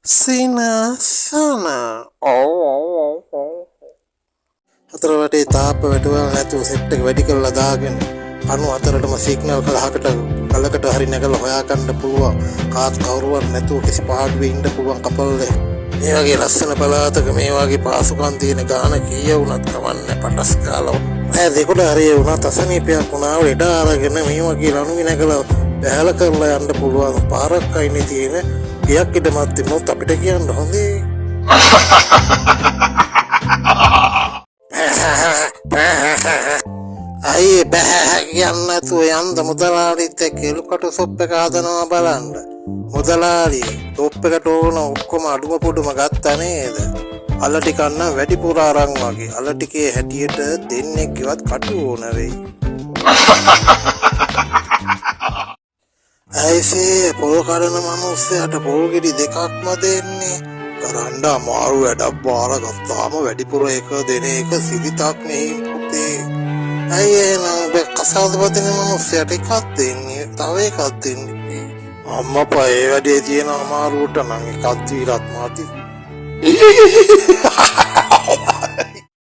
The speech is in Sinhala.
සිනාසන. ඔව් ඔව් ඔව් ඔව්. හතර වටේ තාප්ප වැටවල් නැතුව සෙට් එක වැඩි කරලා දාගෙන කණු අතරටම සිග්නල් කලහකට ගලකට හරි නැගලා හොයාගන්න පුළුවන්. කාත් කවුරුවත් නැතුව කිසි පාඩුවේ ඉන්න පුළුවන් කපල් එක. මේ වගේ ලස්සන පළාතක මේ වගේ පහසුකම් තියෙන ගාන කීය වුණත් කමන්නේ පටස් කාලා. ඈ දෙකට හරිය වුණත් අසනීපයක් වුණාම ලෙඩ අරගෙන මේ වගේ ලණු නැගලා බැහැලා කරලා යන්න පුළුවන් පාරක් අයිනේ තියෙන ගෙයක් ඉඩමක් තිබුණොත් අපිට කියන්න හොඳේ. අයියේ බැහැ කියන්න නැතුව යන්න මුදලාලිත් එක්ක එලුකටු සොප් එක හදනවා බලන්න. මුදලාලි ටොප් එකට ඕන ඔක්කොම අඩුම පොඩුම ගත්තා නේද? අල ටිකක් නම් වැඩිපුර අරන් වගේ. අල ටිකේ හැටියට දෙන්නෙක්ගේවත් කටු ඕන වෙයි. ඇයිසේ පොල් කඩන මනුස්සයාට පොල් ගෙඩි දෙකක්ම දෙන්නේ? කරන්න අමාරු වැඩක් බාර ගත්තාම වැඩිපුර එක දෙන එක සිරිතක් නෙහිම් පුතේ. ඇයි එහෙනම් ඔබ කසාද බඳින මනුස්සයාට එකක් දෙන්නේ, තව එකක් දෙන්නේ? අම්මපා ඒ වැඩේ තියෙන අමාරුවට නම් එකක් දීලත් මදි.